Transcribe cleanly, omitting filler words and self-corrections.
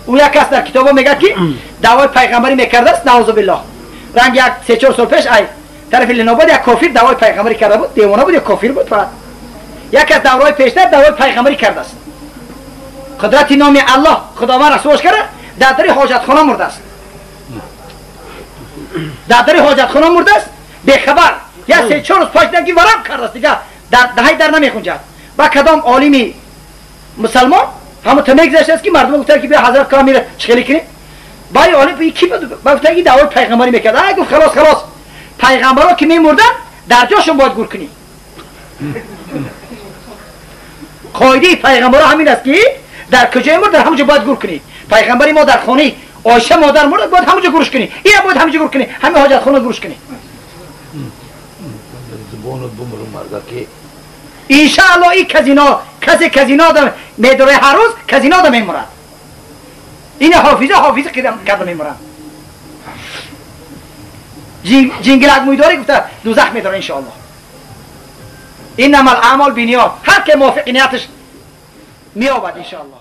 Ӯ як кас дар китобо мегӯяд, ки даъвои пайғамбарӣ мекардааст, наъузу биллоҳ. Ранг як 3-4 сол пеш ай тарафи Ленобод як кофир даъвои пайғамбарӣ карда буд, девона буд ё кофир буд, фақат як аз давраҳои пештар даъвои пайғамбарӣ кардааст. Қудрати номи Аллоҳ, Худованд расвош карда, дар дари ҳоҷатхона мурдааст. Дар дари ҳоҷатхона мурдааст, бехабар. Як 3-4 рӯз паш дидан, ки варам кардааст, дига дар даҳаи дар намехунҷад. Ба кадом олими мусалмон ҳамо та мегузаштааст, ки мардум гуфтанд, ки бия ҳазрат кам мира чӣ хеле кунем. Баъди олим ки буд, ба гуфтанд, ки даъвои пайғамбарӣ мекард. Ай гуфт, халос, халос, пайғамбаро ки мемурданд, дар ҷошон бояд гур кунӣ. Қоидаи пайғамбаро ҳамин аст, ки дар куҷое мурд, дар ҳамон ҷо бояд гур кунӣ. Пайғамбари мо дар хонаи Оиша модар мурд, бояд ҳамон ҷо гурш кунӣ. Ина бояд ҳамон ҷо гур кунӣ, ҳамин ҳоҷатхона гурш кунӣ. Иншааллоҳ, ин казино касе казино медорад, ҳар рӯз казино да мемурад. Ина ҳофиза ҳофиза карда мемурад. Ҷингилак мӯйдорӣ гуфта дузах медорад, иншоаллоҳ. Иннама ал аъмол биниёт. Ҳар ке мувофиқи нияташ меёбад, иншоаллоҳ.